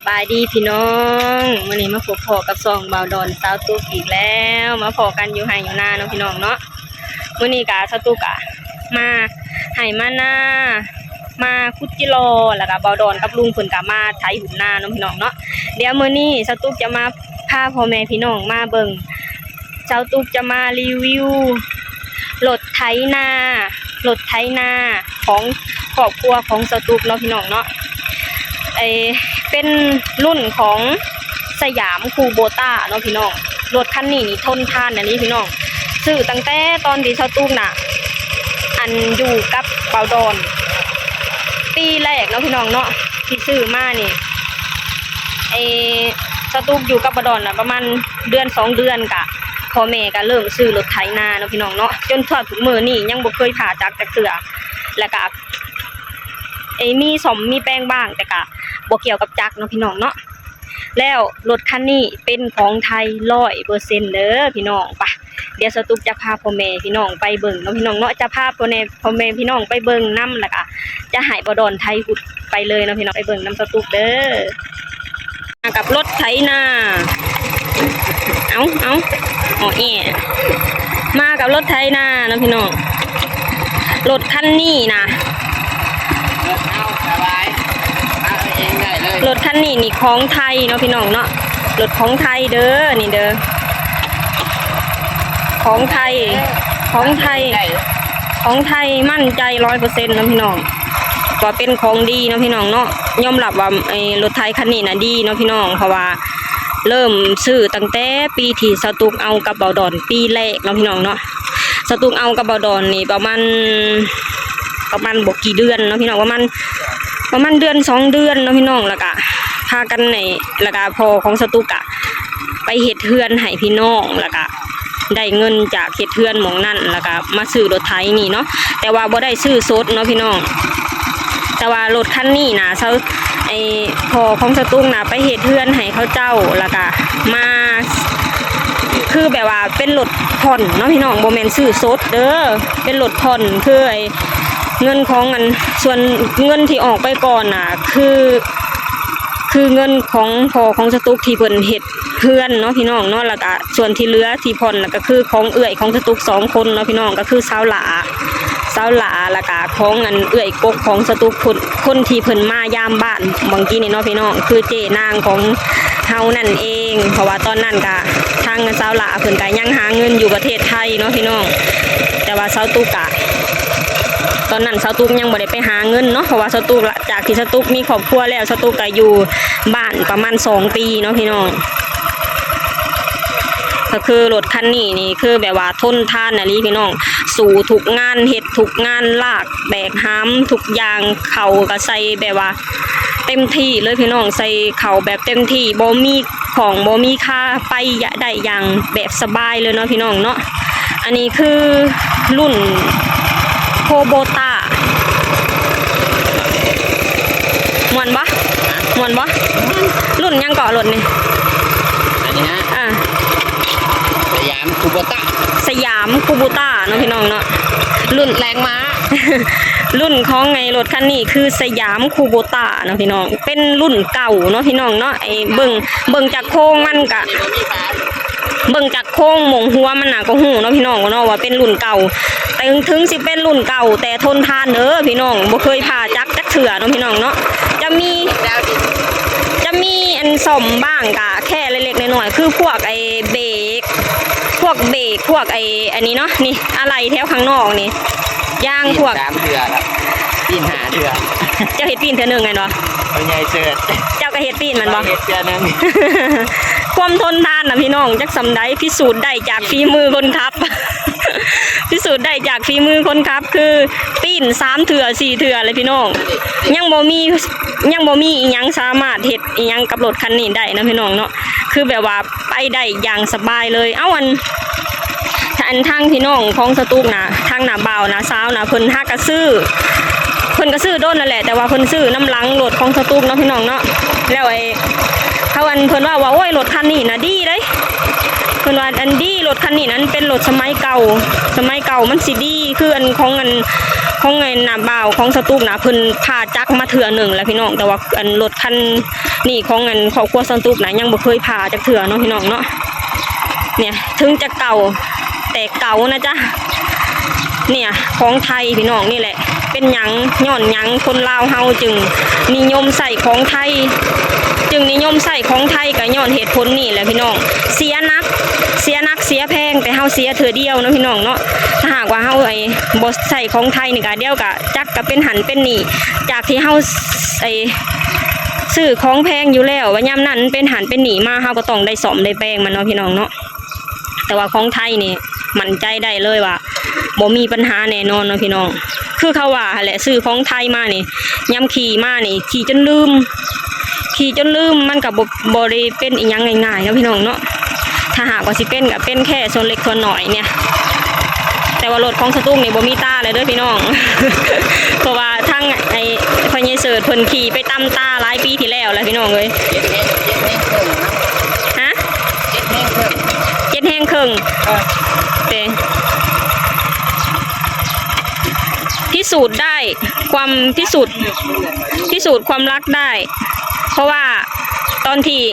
ບາຍດີພີ່ນ້ອງ, ມື້ນີ້ມາພົບພໍ້ກັບຊ່ອງບ່າວດອນສາວຕຸກອີກແລ້ວ, ມາພໍ້ກັນຢູ່ໄຮ່ຢູ່ນາເນາະພີ່ນ້ອງເນາະ. ມື້ນີ້ກະສາວຕຸກກະມາໄຮ່ມານາ, ມາຂຸດຈິລໍ່ ແລ້ວກະບ່າວດອນກັບລຸງເພິ່ນກະມາໄຖຫຸ້ນນາເນາະພີ່ນ້ອງເນາະ. ດຽວມື້ນີ້ສາວຕຸກຈະມາພາພໍ່ແມ່ພີ່ນ້ອງມາເບິ່ງ ສາວຕຸກຈະມາຣີວິວລົດໄຖນາ, ລົດໄຖນາຂອງຄອບຄົວຂອງສາວຕຸກເນາະພີ່ນ້ອງເນາະ. ເອີ ເປັນລຸ້ນຂອງສະຫຍາມຄູໂບຕ້າເນາະພີ່ນ້ອງ. ລົດຄັນນີ້ນີ້ທົນທານອີ່ຫຼີພີ່ນ້ອງ, ຊື້ຕັ້ງແຕ່ຕອນທີ່ສາວຕຸກນະ ອັນ ຢູ່ກັບບ່າວດອນ ປີແລກເນາະພີ່ນ້ອງເນາະ ທີ່ຊື້ມານີ້. ເອີ ສາວຕຸກຢູ່ກັບບ່າວດອນນະ ປະມານເດືອນສອງເດືອນ ກະພໍ່ແມ່ກະເລີ່ມຊື້ລົດໄຖນາເນາະພີ່ນ້ອງເນາະ, ຈົນຮອດທຸກມື້ນີ້ຍັງບໍ່ເຄີຍຜ່າຈັກຈັກເທື່ອ. ແລ້ວກະ ເອີ ມີສ້ອມມີແປງບ້າງ ແຕ່ກະບໍ່ກ່ຽວກັບຈັກເນາະພີ່ນ້ອງເນາະ. ແລ້ວລົດຄັນນີ້ເປັນຂອງໄທຮ້ອຍເປີເຊັນເດີພີ່ນ້ອງ. ປະ ດຽວສາວຕຸກຈະພາພໍ່ແມ່ພີ່ນ້ອງໄປເບິ່ງເນາະພີ່ນ້ອງເນາະ, ຈະພາພໍ່ແມ່ ພໍ່ແມ່ພີ່ນ້ອງໄປເບິ່ງນຳ ແລ້ວກະຈະໃຫ້ບ່າວດອນໄຖຫຸດໄປເລີຍເນາະພີ່ນ້ອງ, ໄປເບິ່ງນຳສາວຕຸກເດີ. ມາກັບລົດໄຖນາ, ເອົາ ເອົາ ເອົາແອ ມາກັບລົດໄຖນາເນາະພີ່ນ້ອງ. ລົດຄັນນີ້ນະ ລົດເຮົາສະບາຍ ມາເອງໄດ້ເລີຍ. ລົດຄັນນີ້ນີ້ຂອງໄທເນາະພີ່ນ້ອງເນາະ, ລົດຂອງໄທເດີ ນີ້ເດີ ຂອງໄທ ຂອງໄທ ຂອງໄທ ໝັ້ນໃຈຮ້ອຍເປີເຊັນເນາະພີ່ນ້ອງ ວ່າເປັນຂອງດີເນາະພີ່ນ້ອງເນາະ. ຍອມຮັບວ່າ ເອີ ລົດໄຖຄັນນີ້ນະດີເນາະພີ່ນ້ອງ, ເພາະວ່າເລີ່ມຊື້ຕັ້ງແຕ່ປີທີ່ສາວຕຸກເອົາກັບບ່າວດອນປີແລກເນາະພີ່ນ້ອງເນາະ. ສາວຕຸກເອົາກັບບ່າວດອນນີ້ປະມານ ປະມານບໍ່ກີ່ເດືອນເນາະພີ່ນ້ອງ, ປະມານ ປະມານເດືອນສອງເດືອນເນາະພີ່ນ້ອງ. ແລ້ວກະພາກັນໃຫ້ ແລ້ວກະພໍ່ຂອງສາວຕຸກກະໄປເຮັດເຮືອນໃຫ້ພີ່ນ້ອງ, ແລ້ວກະໄດ້ເງິນຈາກເຮັດເຮືອນໝ່ອງນັ້ນ ແລ້ວກະມາຊື້ລົດໄຖນີ້ເນາະ, ແຕ່ວ່າບໍ່ໄດ້ຊື້ສົດເນາະພີ່ນ້ອງ. ແຕ່ວ່າລົດຄັນນີ້ນະ ສາວ ໄອ້ພໍ່ຂອງສາວຕຸກນະ ໄປເຮັດເຮືອນໃຫ້ເຂົາເຈົ້າ ແລ້ວກະມາ ຄືແບບວ່າເປັນລົດຜ່ອນເນາະພີ່ນ້ອງ, ບໍ່ແມ່ນຊື້ສົດເດີ ເປັນລົດຜ່ອນ. ຄືໄອ້ເງິນຂອງ ອັນ ສ່ວນເງິນທີ່ອອກໄປກ່ອນນະ ຄື ຄືເງິນຂອງພໍ່ຂອງສາວຕຸກທີ່ເພິ່ນເຮັດເຮືອນເນາະພີ່ນ້ອງເນາະ, ແລ້ວກະສ່ວນທີ່ເຫຼືອທີ່ຜ່ອນນະ ກະຄືຂອງເອື້ອຍຂອງສາວຕຸກສອງຄົນເນາະພີ່ນ້ອງ, ກະຄືສາວຫຼ້າ ສາວຫຼ້າ ແລ້ວກະຂອງ ອັນ ເອື້ອຍກົກຂອງສາວຕຸກ ຄົນ ຄົນທີ່ເພິ່ນມາຢາມບ້ານຫວ່າງກີ້ນີ້ເນາະພີ່ນ້ອງ, ຄືເຈ້ນາງຂອງເຮົານັ້ນເອງ. ເພາະວ່າຕອນນັ້ນກະທາງສາວຫຼ້າເພິ່ນກະຍັງຫາເງິນຢູ່ປະເທດໄທເນາະພີ່ນ້ອງ, ແຕ່ວ່າສາວຕຸກກະ ຕອນນັ້ນສາວຕຸກຍັງບໍ່ໄດ້ໄປຫາເງິນເນາະ, ເພາະວ່າສາວຕຸກ ຈາກທີ່ສາວຕຸກມີຄອບຄົວແລ້ວ ສາວຕຸກກະຢູ່ບ້ານປະມານສອງປີເນາະພີ່ນ້ອງ. ກະຄືລົດຄັນນີ້ນີ້ ຄືແບບວ່າທົນທານອີ່ຫຼີພີ່ນ້ອງ, ສູ້ທຸກງານ ເຮັດທຸກງານ ລາກແບກຫາມທຸກຢ່າງ, ເຂົ້າກະໃສ່ແບບວ່າເຕັມທີ່ເລີຍພີ່ນ້ອງ, ໃສ່ເຂົ້າແບບເຕັມທີ່ ບໍ່ມີຂ້ອງ ບໍ່ມີຄາ, ໄປໄດ້ຢ່າງແບບສະບາຍເລີຍເນາະພີ່ນ້ອງເນາະ. ອັນນີ້ຄືລຸ້ນໂຄໂບຕ້າ. ມ່ວນບໍ່? ມ່ວນບໍ່? ລຸ້ນຫຍັງເກາະລົດນີ້? ອັນນີ້ນະ ອ່າ ສະຫຍາມຄູໂບຕ້າ ສະຫຍາມຄູໂບຕ້າເນາະພີ່ນ້ອງເນາະ. ລຸ້ນແລງມ້າ ລຸ້ນຂອງໄອ້ລົດຄັນນີ້ຄືສະຫຍາມຄູໂບຕ້າເນາະພີ່ນ້ອງ, ເປັນລຸ້ນເກົ່າເນາະພີ່ນ້ອງເນາະ. ໄອ້ເບິ່ງ ເບິ່ງຈາກໂຄງມັນກະ ເບິ່ງຈາກໂຄງໝົງຫົວມັນນະກໍຮູ້ເນາະພີ່ນ້ອງເນາະ ວ່າເປັນລຸ້ນເກົ່າ. ເຖິງ ເຖິງຊິເປັນລຸ້ນເກົ່າ ແຕ່ທົນທານເດີພີ່ນ້ອງ, ບໍ່ເຄີຍຜ່າຈັກຈັກເທື່ອເນາະພີ່ນ້ອງເນາະ. ຈະມີ ຈະມີອັນສ້ອມບ້າງກະແຄ່ເລັກໆນ້ອຍໆ ຄືພວກໄອ້ເບກ ພວກເບກ ພວກໄອ້ອັນນີ້ເນາະ, ນີ້ ອາໄຫຼ່ແຖວຂ້າງນອກນີ້ ຢ່າງພວກ ສາມເທື່ອລະ ປີ້ນຫ້າເທື່ອ. ເຈົ້າເຮັດປີ້ນເທື່ອໜຶ່ງແມ່ນບໍ່? ພໍ່ໃຫຍ່ເສີດ ເຈົ້າກໍເຮັດປີ້ນແມ່ນບໍ່? ເຮັດເທື່ອໜຶ່ງ. ຄວາມທົນທານນະພີ່ນ້ອງ ຈັກສ່ຳໃດ ພິສູດໄດ້ຈາກຝີມືຄົນຂັບ ພິສູດໄດ້ຈາກຝີມືຄົນຂັບ ຄືປີ້ນສາມເທື່ອສີ່ເທື່ອເລີຍພີ່ນ້ອງ. ຍັງບໍ່ມີ ຍັງບໍ່ມີອີ່ຫຍັງສາມາດເຮັດອີ່ຫຍັງກັບລົດຄັນນີ້ໄດ້ນະພີ່ນ້ອງເນາະ, ຄືແບບວ່າ ໄປໄດ້ຢ່າງສະບາຍເລີຍ. ເອົາ ອັນ ອັນທາງພີ່ນ້ອງຂອງສະຕຸກນະ ທາງນ້າບ່າວນ້າສາວນະ ເພິ່ນຫາກະຊື້ ເພິ່ນກະຊື້ດົນຫັ້ນແຫຼະ ແຕ່ວ່າເພິ່ນຊື້ນຳຫຼັງລົດຂອງສະຕຸກເນາະພີ່ນ້ອງເນາະ. ແລ້ວໄອ້ ເຂົາ ອັນ ເພິ່ນເວົ້າວ່າ ໂອ້ຍ ລົດຄັນນີ້ນະດີເດ້ ເພິ່ນວ່າ ອັນ ດີ ລົດຄັນນີ້ນັ້ນເປັນລົດສະໄໝເກົ່າ ສະໄໝເກົ່າມັນຊິດີ ຄື ອັນ ຂອງ ອັນ ຂອງອັນນາບ່າວຂອງສະຕຸກນະ ເພິ່ນຜ່າຈັກມາເທື່ອໜຶ່ງແລ້ວພີ່ນ້ອງ, ແຕ່ວ່າອັນລົດຄັນນີ້ຂອງອັນຄອບຄົວສະຕຸກນະ ຍັງບໍ່ເຄີຍຜ່າຈັກເທື່ອເນາະພີ່ນ້ອງເນາະ. ເນ່ຍ ເຖິງຈະເກົ່າແຕ່ເກົ່ານະຈ໊ະ. ເນ່ຍ ຂອງໄທພີ່ນ້ອງນີ້ແຫຼະ. ເປັນຫຍັງ ຍ້ອນຫຍັງຄົນລາວເຮົາຈຶ່ງນິຍົມໃຊ້ຂອງໄທ? ຈຶ່ງນິຍົມໃຊ້ຂອງໄທ ກໍຍ້ອນເຫດຜົນນີ້ແຫຼະພີ່ນ້ອງ. ເສຍໜັກ ເສຍໜັກເສຍແພງ ແຕ່ເຮົາເສຍເທື່ອດຽວເນາະພີ່ນ້ອງເນາະ. ຖ້າຫາກວ່າເຮົາ ໄອ້ ບໍ່ໃຊ້ຂອງໄທນີ້ກະ ດຽວກະຈັກກະເປັນຫັ້ນເປັນນີ້ ຈາກທີ່ເຮົາ ໄອ້ ຊື້ຂອງແພງຢູ່ແລ້ວ ວ່າຍາມນັ້ນເປັນຫັ້ນເປັນນີ້ມາ ເຮົາກໍຕ້ອງໄດ້ສ້ອມໄດ້ແປງມັນເນາະພີ່ນ້ອງເນາະ. ແຕ່ວ່າຂອງໄທນີ້ໝັ້ນໃຈໄດ້ເລີຍວ່າບໍ່ມີປັນຫາແນ່ນອນເນາະພີ່ນ້ອງ. ຄືເຂົາວ່າຫັ້ນແຫຼະ ຊື້ຂອງໄທມານີ້ ຍາມຂີ່ມານີ້ ຂີ່ຈົນລືມ ຂີ່ຈົນລືມ ມັນກໍບໍ່ ບໍ່ໄດ້ເປັນອີ່ຫຍັງງ່າຍໆເນາະພີ່ນ້ອງເນາະ. ຖ້າຫາກວ່າຊິເປັນກໍເປັນແຄ່ສ່ວນເລັກສ່ວນນ້ອຍເນ່ຍ. ແຕ່ວ່າລົດຂອງສະຕຸກນີ້ບໍ່ມີຕາແລ້ວເດີພີ່ນ້ອງ ເພາະວ່າທາງໄອ້ພໍ່ໃຫຍ່ເສີດເພິ່ນຂີ່ໄປຕຳຕາຫຼາຍປີທີ່ແລ້ວແລ້ວພີ່ນ້ອງເອີຍ. ເຈັດແຮງ ເຈັດແຮງເຄິ່ງນະ. ຮະ? ເຈັດແຮງເຄິ່ງ ເຈັດແຮງເຄິ່ງ. ເອີ ເຕ ພິສູດໄດ້ ຄວາມພິສູດ ພິສູດຄວາມລັກໄດ້ ເພາະວ່າຕອນທີ່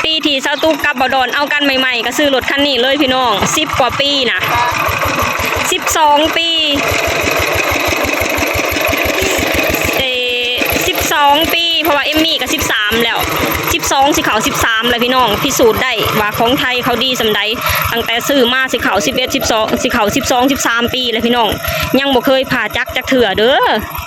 ປີທີ່ສາວຕຸກກັບບ່າວດອນເອົາກັນໃໝ່ໆ ກໍຊື້ລົດຄັນນີ້ເລີຍພີ່ນ້ອງ. ສິບກວ່າປີນະ ສິບສອງປີ ເອີ ສິບສອງປີ ເພາະວ່າເອມມີ້ກໍສິບສາມແລ້ວ ສິບສອງ ຊິເຂົ້າສິບສາມແລ້ວພີ່ນ້ອງ. ພິສູດໄດ້ວ່າຂອງໄທເຂົາດີສ່ຳໃດ. ຕັ້ງແຕ່ຊື້ມາຊິເຂົ້າສິບເອັດ ສິບສອງ ຊິເຂົ້າສິບສອງ ສິບສາມປີແລ້ວພີ່ນ້ອງ ຍັງບໍ່ເຄີຍຜ່າຈັກຈັກເທື່ອເດີ.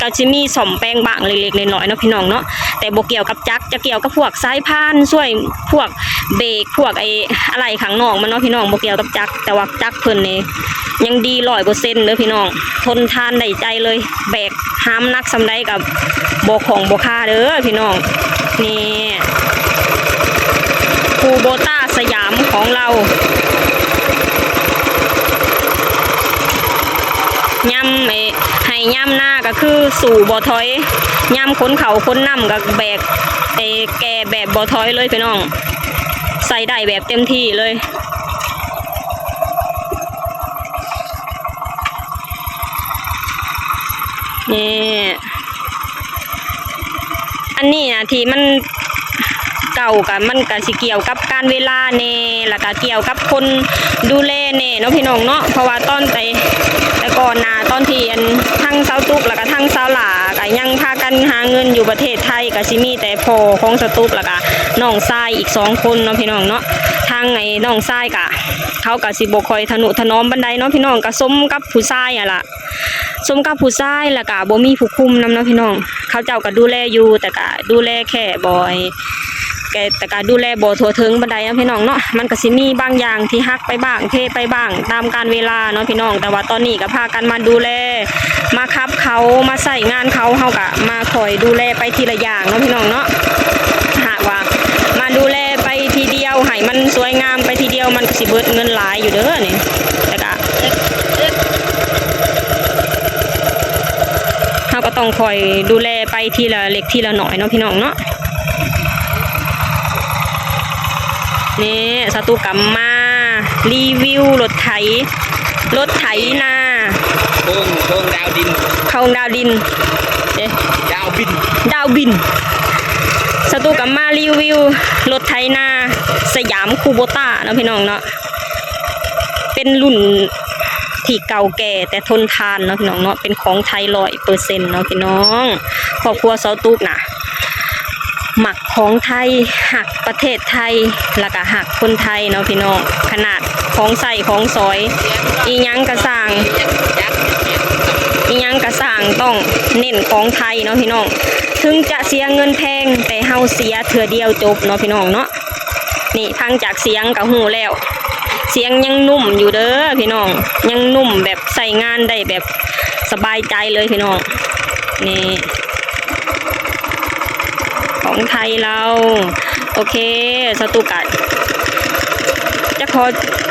ກໍຊິມີສ້ອມແປງບ້າງເລັກໆນ້ອຍໆເນາະພີ່ນ້ອງເນາະ ແຕ່ບໍ່ກ່ຽວກັບຈັກ ຈະກ່ຽວກັບພວກສາຍພານ ຊ່ວຍພວກເບກ ພວກໄອ້ອາໄຫຼ່ຂ້າງນອກມັນເນາະພີ່ນ້ອງ ບໍ່ກ່ຽວກັບຈັກ. ແຕ່ວ່າຈັກເພິ່ນນີ້ຍັງດີຮ້ອຍເປີເຊັນເດີພີ່ນ້ອງ ທົນທານໄດ້ໃຈເລີຍ. ແບກຫາມໜັກສ່ຳໃດກໍບໍ່ຂ້ອງບໍ່ຄາເດີພີ່ນ້ອງ. ນີ້ ຄູໂບຕ້າສະຫຍາມຂອງເຮົາ ຍາມໄອ້ ໄຮ່ຍາມນາກໍຄືສູ້ບໍ່ຖອຍ ຍາມຂົນເຂົ້າຂົນນ້ຳກໍແບກ ເອີ ແກ່ແບບບໍ່ຖອຍເລີຍພີ່ນ້ອງ ໃຊ້ໄດ້ແບບເຕັມທີ່ເລີຍ. ນີ້ ອັນນີ້ນະທີ່ມັນເກົ່າກະ ມັນກະຊິກ່ຽວກັບການເວລາແດ່ ແລ້ວກະກ່ຽວກັບຄົນດູແລແດ່ເນາະພີ່ນ້ອງເນາະ. ເພາະວ່າຕອນແຕ່ ແຕ່ກ່ອນນະ ຕອນທີ່ອັນທັງສາວຕຸກ ແລ້ວກະທັງສາວຫຼ້າກະຍັງພາກັນຫາເງິນຢູ່ປະເທດໄທ ກະຊິມີແຕ່ພໍ່ຂອງສາວຕຸກ ແລ້ວກະນ້ອງຊາຍອີກສອງຄົນເນາະພີ່ນ້ອງເນາະ. ທາງໄອ້ນ້ອງຊາຍກະ ເຂົາກະຊິບໍ່ຄ່ອຍທະນຸຖະໜອມປານໃດເນາະພີ່ນ້ອງ ກະສົມກັບຜູ້ຊາຍຫັ້ນລະ ສົມກັບຜູ້ຊາຍ ແລ້ວກະບໍ່ມີຜູ້ຄຸມນຳເນາະພີ່ນ້ອງ. ເຂົາເຈົ້າກະດູແລຢູ່ ແຕ່ກະດູແລແຄ່ບໍ່ ແຕ່ກະດູແລບໍ່ທົ່ວເຖິງປານໃດເນາະພີ່ນ້ອງເນາະ. ມັນກະຊິມີບາງຢ່າງທີ່ຫັກໄປບ້າງ ເພໄປບ້າງຕາມການເວລາເນາະພີ່ນ້ອງ. ແຕ່ວ່າຕອນນີ້ກະພາກັນມາດູແລ ມາຂັບເຂົາ ມາໃຊ້ງານເຂົາ ເຮົາກະມາຄ່ອຍດູແລໄປທີລະຢ່າງເນາະພີ່ນ້ອງເນາະ. ຫາກວ່າມາດູແລໄປທີດຽວ ໃຫ້ມັນສວຍງາມໄປທີດຽວ ມັນກະຊິເບິດເງິນຫຼາຍຢູ່ເດີນີ້ ແຕ່ກະ ເຮົາກໍຕ້ອງຄ່ອຍດູແລໄປທີລະເລັກທີລະໜ້ອຍເນາະພີ່ນ້ອງເນາະ. ນີ້ ສາວຕຸກກະມາຣີວິວລົດໄຖ ລົດໄຖນາ ໂຄງ ໂຄງດາວດິນ ໂຄງດາວດິນ ເດ້ ດາວບິນ ດາວບິນ. ສາວຕຸກກະມາຣີວິວລົດໄຖນາສະຫຍາມຄູໂບຕ້າເນາະພີ່ນ້ອງເນາະ. ເປັນລຸ້ນທີ່ເກົ່າແກ່ແຕ່ທົນທານເນາະພີ່ນ້ອງເນາະ ເປັນຂອງໄທຮ້ອຍເປີເຊັນເນາະພີ່ນ້ອງ. ຄອບຄົວສາວຕຸກນະ ມັກຂອງໄທ ຮັກປະເທດໄທ ແລ້ວກະຮັກຄົນໄທເນາະພີ່ນ້ອງ. ຂະໜາດຂອງໃຊ້ຂອງສອຍ ອີ່ຫຍັງກະຊ່າງ ອີ່ຫຍັງກະຊ່າງ ຕ້ອງເນັ້ນຂອງໄທເນາະພີ່ນ້ອງ. ເຖິງຈະເສຍເງິນແພງ ແຕ່ເຮົາເສຍເທື່ອດຽວຈົບເນາະພີ່ນ້ອງເນາະ. ນີ້ ຟັງຈາກສຽງກໍຮູ້ແລ້ວ ສຽງຍັງນຸ້ມຢູ່ເດີພີ່ນ້ອງ ຍັງນຸ້ມແບບໃຊ້ງານໄດ້ແບບສະບາຍໃຈເລີຍພີ່ນ້ອງ. ນີ້ ຂອງໄທລາວ. ໂອເຄ ສາວຕຸກກະຈະຂໍ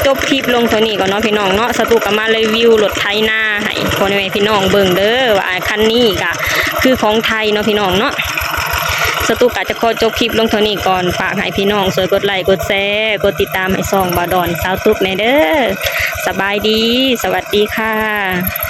ຈົບຄລິບລົງເທົ່ານີ້ກ່ອນເນາະພີ່ນ້ອງເນາະ. ສາວຕຸກກະມາຣີວິວລົດໄຖນາໃຫ້ພໍ່ແມ່ພີ່ນ້ອງເບິ່ງເດີ ວ່າຄັນນີ້ກະຄືຂອງໄທເນາະພີ່ນ້ອງເນາະ. ສາວຕຸກກະຈະຂໍຈົບຄລິບລົງເທົ່ານີ້ກ່ອນ. ຝາກໃຫ້ພີ່ນ້ອງຊ່ວຍກົດໄລ ກົດແຊ ກົດຕິດຕາມໃຫ້ຊ່ອງບ່າວດອນສາວຕຸກແດ່ເດີ. ສະບາຍດີ ສະຫວັດດີຄ່ະ.